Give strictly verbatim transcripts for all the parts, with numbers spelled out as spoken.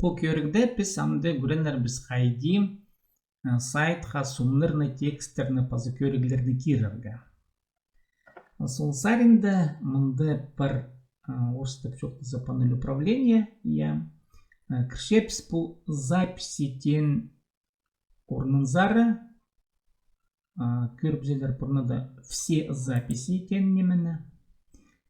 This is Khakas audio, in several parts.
Пу кӧрігде піс амды ӱгренербіс хайди, э, сайтха сомнарны, тексттерні паза кӧріглерні кирерге. Сол саринаң мында пір, э, орыстап чоохтаза, панель управления, я. Э, кірчебіс пу записи теен орнынзар. А, кӧрібізелер пурнада все записи теен нимені.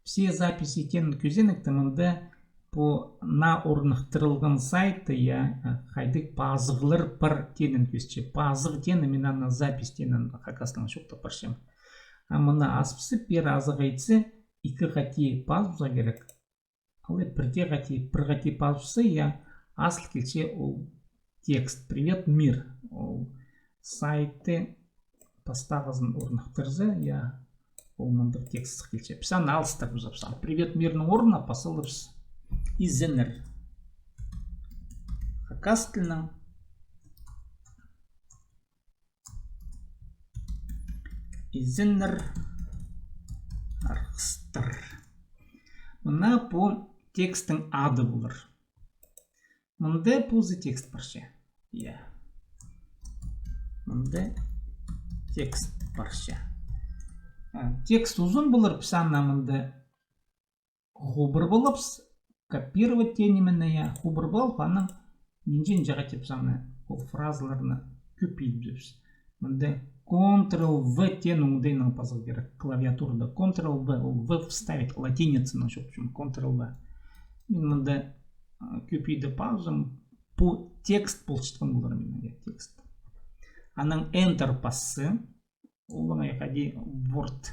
Все записи теен кӧзенекті мында пу наа орныхтырылған сайтта, я, а, хайдағ пазығлар пар теенін кӧзітче. Пазығ теені, мин аны запись теенін хакастаң чоохтап парчам. А мына азыбысса, пеер азыға итсе, ікі хати пазыбызарға кирек. Алай пірдее хати, пір хати пазыбысса, я, азыл килче ол текст. «Привет, мир». Ол сайтты пастағызын орныхтырза, я, ол мындағ текст сых килче. Піс аны алыстырыбызарбыс. «Привет, мир»ның орнына пас саларбыс «Изеннер». Хакас тілінең. Изеннер, арғыстар. Мына пу тексттің ады полар. Мында позы текст парча. Я. Мында текст парча. А, текст узун полар, піс аны мында хубырып аларбыс, копировать теен нимені, я, хубырып алып, анаң нинҷе-нинҷе хати піс аны, ол фразаларны кӧп идібізербіс. Мында Ctrl V теен оңдайнаң пазарға кирек клавиатурада. Ctrl V, ол V вставить, латиницанаң чоохтапчам, Ctrl V. Мин мында, а, кӧп иді пазам, пу текст полчатхан полар минің, я, текст. Анаң Enter пасса, олаңай хайди Word,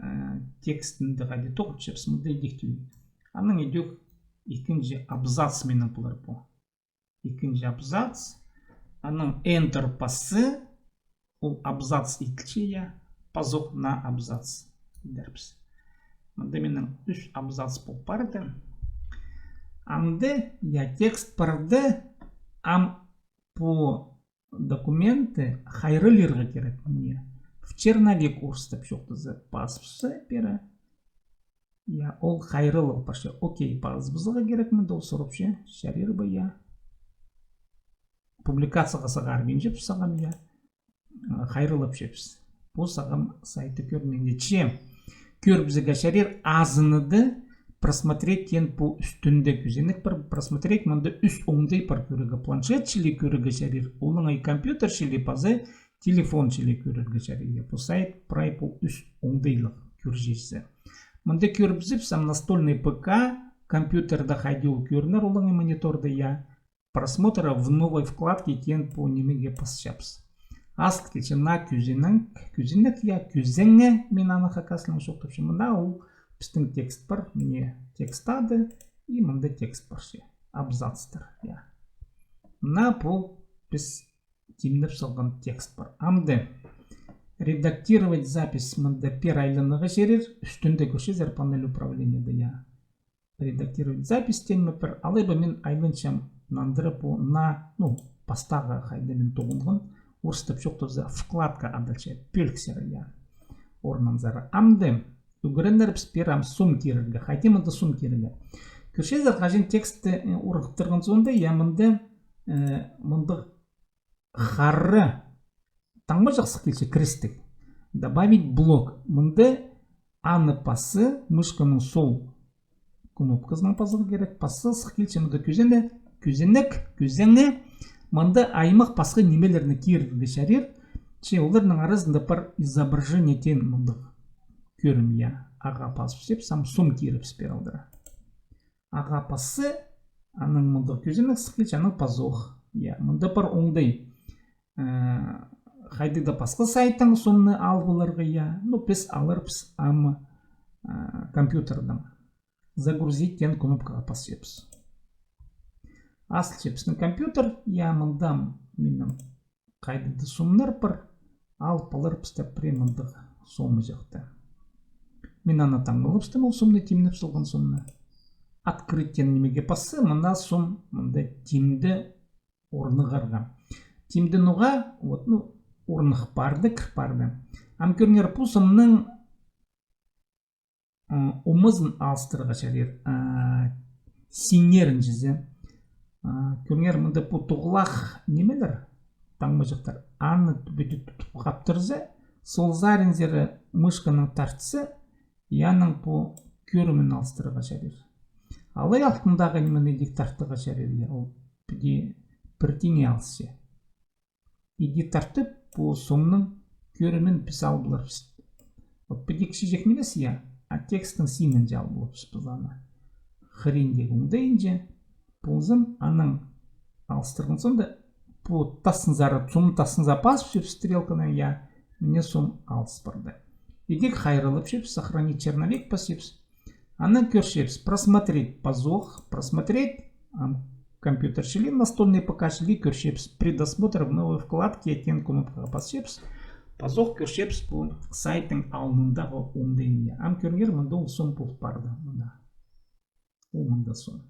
э, текстінде хайди тоғынчабыс, мында идӧк тӱл. Анаң идӧк ікінҷі абзац минің полар пу. Ікінҷі абзац. Анаң Enter пасса, ол абзац иділче, я, пазох наа абзац идербіс. Мында минің ӱс абзац пол парды. Амды, я, текст парды, ам пу документті хайраллирға кирек мына. В черновик орыстап чоохтаза, пазыбысса пеер. Я, ол хайраллал парча. Окей, пазыбызарға кирек мында, ол сурапча, чарир ба, я. Публикацияға сығарбинчабыс сағам, я. Хайраллапчабыс. Пу сағам сайтты кӧрінминче. Кӧрібізерге чарир азынада «Просмотреть» теен пу ӱстӱнде кӧзенек пар. Просмотреть мында ӱс оңдай пар кӧрерге. Планшет чіли кӧрерге чарир, олаңай компьютер чіли паза телефон чіли кӧрерге чарир. Я, пу сайт прай пу ӱс оңдайлығ кӧрчезі. Мында кӧрібізербіс ам настольный П К, компьютерде хайди ол кӧрінер, олаңай мониторда, я. «Просмотр в новой вкладке» теен пу нимее пасчабыс. Азыл килче наа кӧзенек, кӧзенек, я, кӧзеңе, мин аны хакас тілінең чоохтапчам. Мында ол пістің текст пар, мына текст ады, и мында текст парча. Абзацтар, я. Мына пу піс тимнеп салған текст пар. Амды «Редактировать запись» мында пеер айланарға чарир, ӱстӱнде кӧрчезер панель управлениеде, я. «Редактировать запись» теен ме пір, алай ба мин айланчам нандыра пу наа, ну, пастағы хайда мин тоғынған, орыстап чоохтаза, вкладка адалча, пӧліксер, я. Орнынзар. Амды ӱгренербіс пеер ам сом кирерге. Хайди мында сом кирерге? Кӧрчезер, хаҷан текстті, э, орныхтырған соонда, я, мында, э, мындағ хара таңмаҷах сых килче, крестик. «Добавить блок». Мында аны пасса, мышканың сол кнопказынаң пазарға кирек, пасса сых килче мында кӧзенек, кӧзенек, кӧзеңе. Мында аймах пасха нимелерні кирерге чарир. Че оларның аразында пар «Изображение» теен мындағ кӧрім, я. Ағаа пазыбысчабыс, ам сом кирібіс пеер алдыра. Ағаа пасса, анаң мындағ кӧзенек сых килче, анаң пазох. Я, мында пар оңдай, э, хайдағ даа пасха сайттаң сомны алып аларға, я. Ну, піс аларбыс ам, э, компьютердең. «Загрузить» теен кнопкаға пасчабыс. Азылча пістің компьютер, я, мында минің хайдағ даа сомнар пар, алып аларбыс таа пірее мындағ сомы чахты. Мин аны таңмалабыстым, ол сомны, тимнеп салған сомны. «Открыть» теен нимее пасса, мына сом мында тимде орнығарға. Тимде ноға, вот, ну, орных парды, кір парды. Ам кӧріңер, пу сомның омазын алыстырарға чарир, а, синнерін чізе. А, кӧріңер, мында пу туғлах нимелер, таңмаҷахтар. Аны тӱбеде тутып хаптырза, сол саринзар мышканы тартса, и аның пу кӧрімін алыстырарға чарир. Алай алтындағы нимені идӧк тартарға чарир, я, ол піди пірдеңе алысча. Иди тартып, пу сомның кӧрімін піс ал поларбыс. Вот піди кічіҷек нимес, я, а текстің синінҷе ал поларбыс піс аны. Хыринҷа оңдайынҷа, ползын, анаң алыстырған соонда, пу тастынзар, сом тастынзар пазыбысчабыс стрелканы, я, мына сом алыс парды. Идӧк хайраллапчабыс, сохранить черновик пасчабыс. Анаң кӧрчебіс, просмотреть пазох, просмотреть, ам, компьютер чіли, настольный ПК чіли кӧрчебіс, предосмотр в новой вкладке теен кнопкаға пасчабыс. Пазох кӧрчебіс пу сайттың алнындағы оңдайын. Ам кӧріңер, мында ол сом пол парды. Мында. Ол мында сом.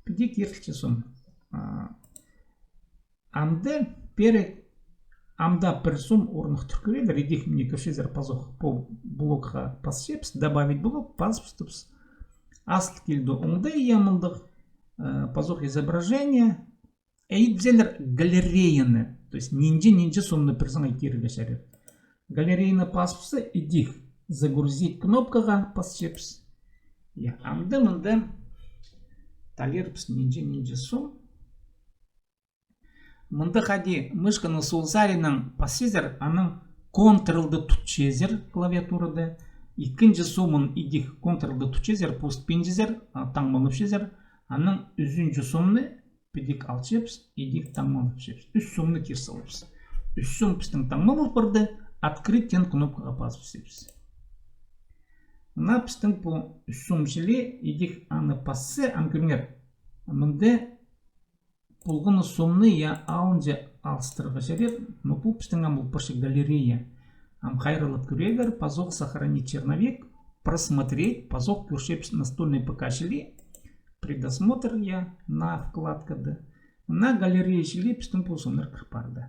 Піди кирілче сом. А, Амды пеер, амды пір сом орныхтыр кӧрелер, идӧк мына кӧрчезер пазох пу блокха пасчабыс, добавить блок, пазыбыстыбыс. Азыл килді оңдай, я, мындағ, э, пазох изображение. Ит пазарлар галереяны, то есть нинҷе, нинҷе сомны пір саңай кирерге чарир. Галереяны пазыбысса, идӧк загрузить кнопкаға пасчабыс. Я, амды мында талирбыс нинҷе, нинҷе сом. Мында хайди мышканы сол саринаң пасчазар, анаң контролды тутчазар клавиатурада. Ікінҷі сомын идӧк контролды тутчазар, пос пинчезер, а, таңмалапчазар. Анаң ӱзінҷі сомны піди алчабыс, идӧк таңмалапчабыс. Ӱс сомны кир салабыс. Ӱс сом пістің таңмалығ парды, открыть теен кнопкаға пазыбысчабыс. Мына пістің пу ӱс сом чіли, идӧк аны пасса, ам кӧріңер. Мында полған сомны, я, алынҷа алыстырарға чарир, но пу пістің ам ол парча галерея. Ам хайраллап кӧрелер, пазох сохранить черновик, просмотреть, пазох кӧрчебіс настольный ПК чіли, предосмотр, я, на вкладкада. На галерея чіли пістің пу сомнар кір парды.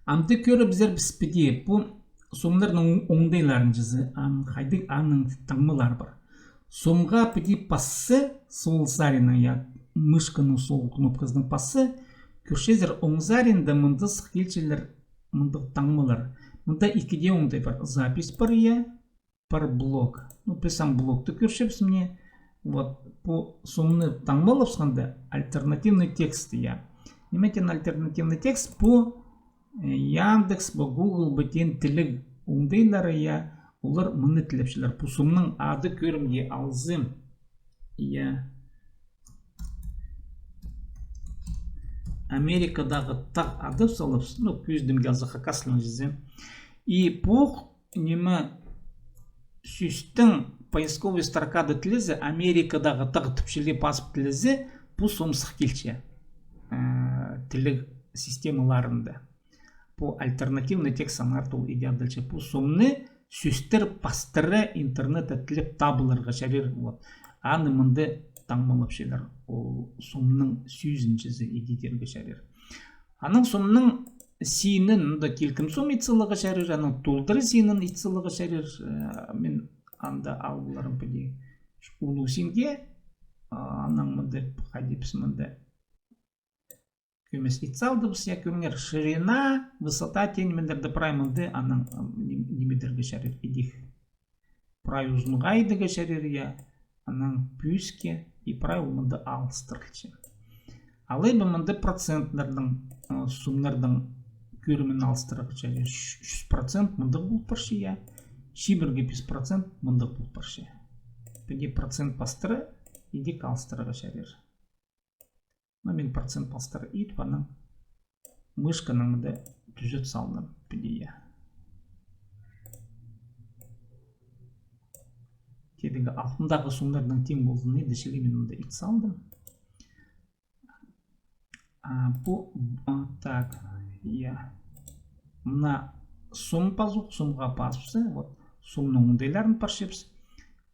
Амды кӧрібізербіс піди пу сомнарның оңдайларын чізе, ам хайдағ аның таңмалары пар. Сомға піди пасса, сол саринаң, я, мышканың сол кнопказынаң пасса, кӧрчезер оң саринда мында сых килчелер мындағ таңмалар. Мында ікі дее оңдай пар. Запись пар, я, пар блок. Ну, піс ам блокты кӧрчебіс мына. Вот, пу сомны таңмалабысханда, альтернативный текст, я. Ниме теен альтернативный текст? Пу, э, Яндекс ба, Google ба теен тіліг оңдайлары, я, олар мыны тілепчелер. Пу сомның ады кӧрімге алзым, я. Америкадағы тағ адап салыбыс, ну, кӧзідімге алза, хакас тілінең чізе. И пу ниме, сӧстің поисковый строкада тілезе, Америкадағы тағ тіпчелеп пазып тілезе, пу сом сых килче, э, тіліг системаларында. Пу альтернативный текст, аннаңар тол иди адалча. Пу сомны сӧстер пастыра интернетте тілеп табыларға чарир. Вот. Аны мында таңмалапчалар. Ол сомның сӧзінҷізі иди тирге чарир. Анаң сомның синін, мында килкім сом ит саларға чарир, анаң толдыра синін ит саларға чарир. Э, мин анда ал поларым піди улуғ синге, а, анаң мында хайди піс мында кӧмес ит салдыбыс, я, кӧріңер, ширина, высота теен нимелерді прай мында анаң, м, ним-, нимедерге чарир, идӧк. Прай узунға идерге чарир, я, анаң пӧзікке, и прай ол мында алыстырылча. Алай ба мында процентлернің, ы, сомнарның кӧрімін алыстырарға чарир. Чӱс процент мындағ пол парча, я. Чибіргі пис процент мындағ пол парча. Піди процент пастыра идӧк алыстырарға чарир. Ну, мин процент пастыра ит, анаң мышканы мында тӱзет салдым, піди, я. Тидігі алтындағы сомнарның тиң ползын, иди чіли мин мында ит салдым. А, пу, а, так, я. Мына сом пазох, сомға пазыбысса, вот, сомның оңдайларын парчабыс.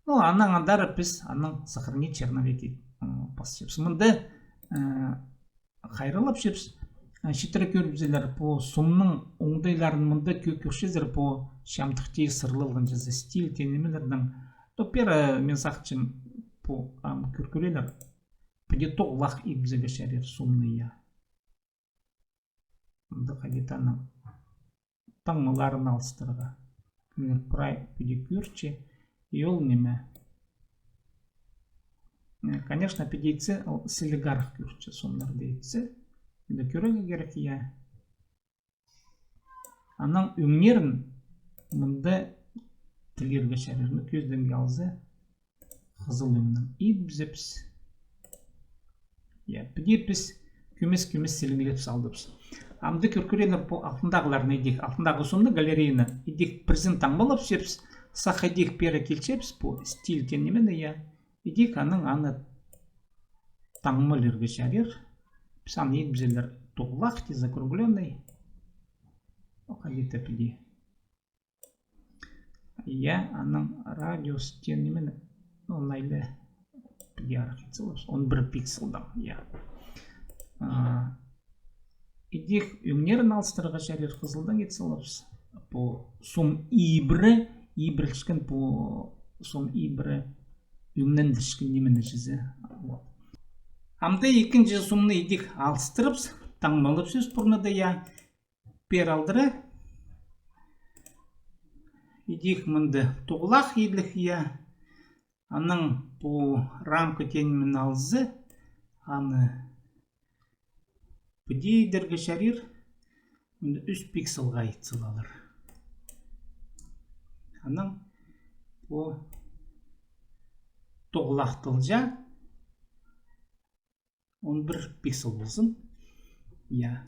Ну, анаң андар піс, анаң сохранить черновик ит, м, пасчабыс. Мында, э, хайраллапчабыс. Э, читіре кӧрібізелер, пу сомның оңдайларын мында кӧ-, кӧрчезер, пу чамдыхти сырлалған чізе, стиль теен нимелернің. Ну, пеер, э, мин сағынчам, пу, ам, кӧр-, кӧрелер. піди тоғылах итпізерге чарир сомны, я. Мында хайди-да аның таңмаларын алыстырарға. Кӧңніл прай піди кӧрче, и ол ниме. Э, конечно, піди итсе, ол сіліг арах кӧрче, сомнарны итсе. Мында кӧрерге кирек, я. Анаң ӧңнерін мында тілирге чарир. Ну, кӧзідімге алза, хызыл ӧңнең итпізербіс. Я, піди піс кӧмес-кӧмес сіліглеп салдыбыс. Амды кӧр кӧріңер, пу алтындағыларны идӧк, алтындағы сомны, галереяны идӧк пірсін таңмалапчабыс, сах идӧк пеер килчебіс, пу стиль теен нимені, я. Идӧк анаң аны таңмалирға чарир. Піс аны итпізерлер тоғылах, ти закруглённый. Хайди-да піди. Я, анаң радиус теен нимені, ну, найлы піди арах ит саларбыс, он пір пикселдең, я. А, идӧк ӧңнерін алыстырарға чарир, хызылдаң ит саларбыс. Пу сом ибіре, ибірілчеткен, пу сом ибіре ӧңнендірчеткен нимені чізе. Вот. Амды ікінҷі сомны идӧк алыстырыбыс, таңмалапчабыс пурнада, я. Пеер алдыра. Идӧк мында тоғылах иділіг, я. Анаң пу рамка теен нимені алза, аны піди идерге чарир. Мында ӱс пикселге ит салалар. Анаң пу тоғылах тылҷа он пір пиксел ползын. Я.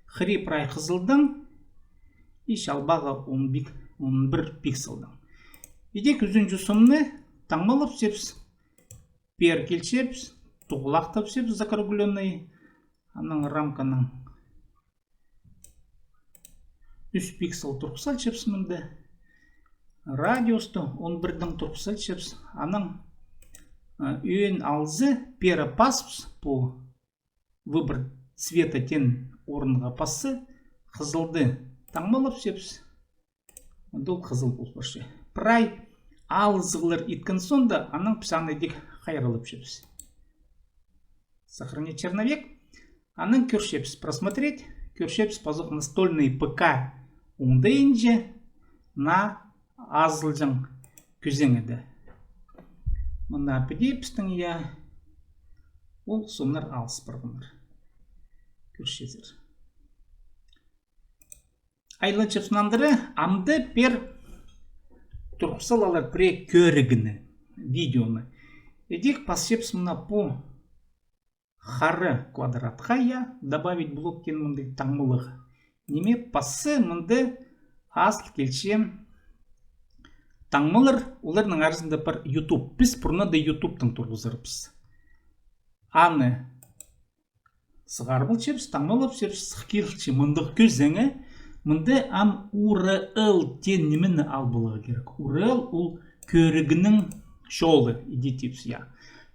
Хыри прай хызылдаң, и чалбағы он пик-, он пір пикселдең. Идӧк ӱзінҷі сомны таңмалапчабыс, пеер килчебіс, тоғылах тапчабыс закруглённый, анаң рамканың ӱс пиксел турғыс салчабыс мында. Радиусты он пірдең турғыс салчабыс. Анаң, а, ӧӧн алза, пеер паспыс, пу выбор цвета теен орынға пасса, хызылды таңмалапчабыс. Анда ол хызыл пол парча. Прай алызығлар иткен соонда, анаң піс аны идӧк хайралапчабыс. Сохранить черновик. Анаң кӧрчебіс, просмотреть, кӧрчебіс пазох настольный ПК оңдайынҷа наа азылҷаң кӧзенеде. Мына піди пістің, я, ол сомнар алыс парғаннар. Кӧрчезер. Айланчабыс нандыра, амды пеер турғыс салалар пірее кӧрігні, видеоны. Идӧк пасчабыс мына пу хара квадратха, я, добавить блок теен мындағ таңмалығ. Ниме пасса, мында азыл килче таңмалар, оларның аразында пар YouTube. Піс пурнада YouTube-тың турғызарбыс. Аны сығарып алчабыс, таңмалапчабыс, сых килче мындағ кӧзенең, мында ам URL теен нимені ал поларға кирек. URL ол кӧрігнің чолы, иди тіпчебіс, я.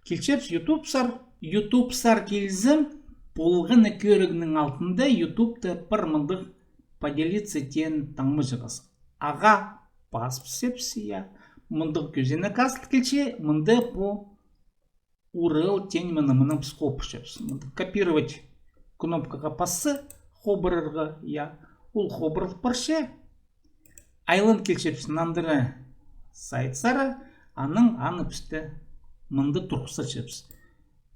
Килчебіс YouTube-сар, YouTube-сар килзем, полған на кӧрігнің алтында YouTube-та пар мындағ поделиться теен таңмаҷағас. Ағаа паспысчабыс, я. Мындағ кӧзенең азыл килче, мында пу URL теен нимені мынаң піс хобырчабыс. Мында копировать кнопкаға пасса, хобырарға, я, ол хобырыл парча. Айлан килчебіс нандыра сайтсар, анаң аны пісте мында турғыс салчабыс.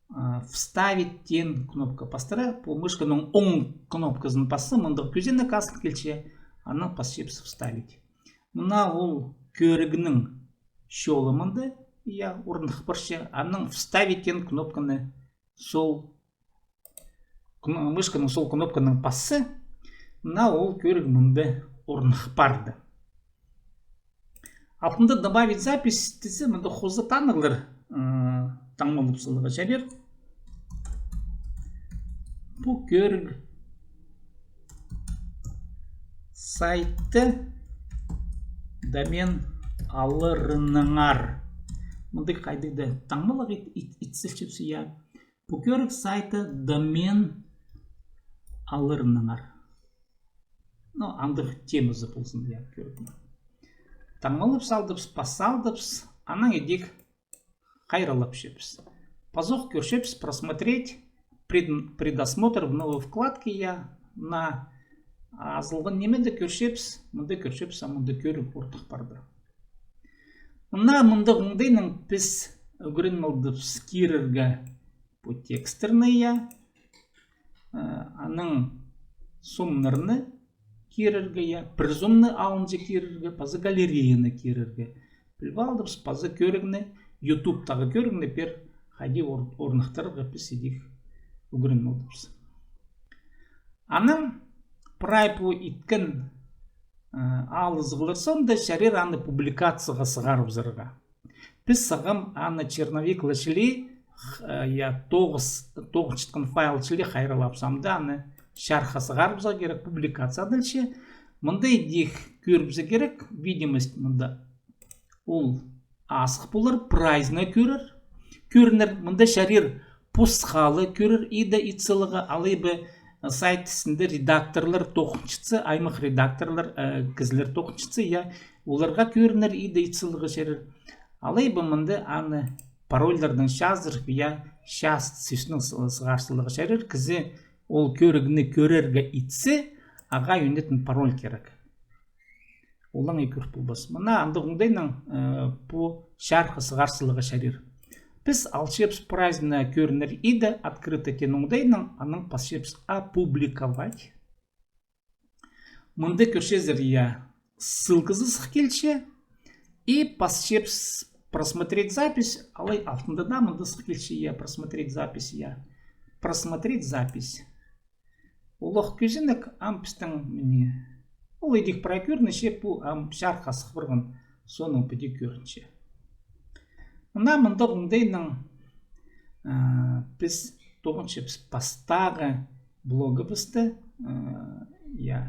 А, вставить теен кнопка пастыра, пу мышканың оң кнопказын пасса, мындағ кӧзенең азыл килче, анаң пасчабыс вставить. Мына ол кӧрігнің чолы мында, я, орных парча, анаң вставить теен кнопканы сол кн-, мышканың сол кнопканың пасса, мына ол кӧріг мында орных парды. Алтында добавить запись тізе, мында хоза танығлар, ы, таңмалап саларға чарир. Пу кӧріг сайты домен алырынаңар. Мындағ хайдағ-да таңмалығ ит, ит, ит салчабыс, я. Пу кӧріг сайты домен алырынаңар. Ну, андағ темазы ползын, я, кӧріг. Таңмалап салдыбыс, пас салдыбыс, анаң идӧк хайралапчабыс. Пазох кӧрчебіс просмотреть пред-, предосмотр в новой вкладке, я, на азылған нимеде кӧрчебіс, мында кӧрчебіс, а мында кӧріг ортых парды. Мына мындағ оңдайнаң піс ӱгреніп алдыбыс кирерге пу текстерні, я. Э, анаң сомнарны кирерге, я, пір сомны алынҷа кирерге, паза галереяны кирерге. Піліп алдыбыс, паза кӧрігні, ютубтағы кӧрігні пеер хайди ор-, орныхтырарға піс идӧк ӱгреніп алдыбыс. Анаң прай пу иткен, э, алызығлар соонда чарир аны публикацияға сығарыбызарға. Піс сағам аны черновик ла чіли, х-, э, я, тоғыс-, тоғынчатхан файл чіли хайраллап, сағам даа аны чарыхха сығарыбызарға кирек, публикация адалча. Мында идӧк кӧрібізерге кирек, видимость мында ол асых полар, прайзына кӧрер. Кӧрінер, мында чарир пос халығ кӧрер иді ит сылығ, алай ба, э, сайт істінде редакторлар тоғынчатса, аймах редакторлар, э, кізілер тоғынчатса, я, оларға кӧрінер иді ит сылығ чарир. Алай ба мында аны парольлардаң чазырып, я, час сӧснің сы-, сығарчалығы чарир, кізі ол кӧрігні кӧрерге итсе, ағаа ӧнетін пароль кирек. Олаң икӧр полбас. Мына андағ оңдайнаң, э, пу чарыхха сығарчалығы чарир. Піс алчабыс прайзына кӧрінер иді, открыто теен оңдайнаң, анаң пасчабыс опубликовать. Мында кӧрчезер, я, ссылказы сых килче. И пасчабыс просмотреть запись, алай алтында даа мында сых килче, я, просмотреть запись, я. Просмотреть запись. Олох кӧзенек, ам пістің, міне, ол идӧк прай кӧрінче, пу ам чарыхха сых парған, соонаң піди кӧрінче. Мына мындағ оңдайнаң, а, піс тоғынчабыс пастағы блогыбысты, а, я,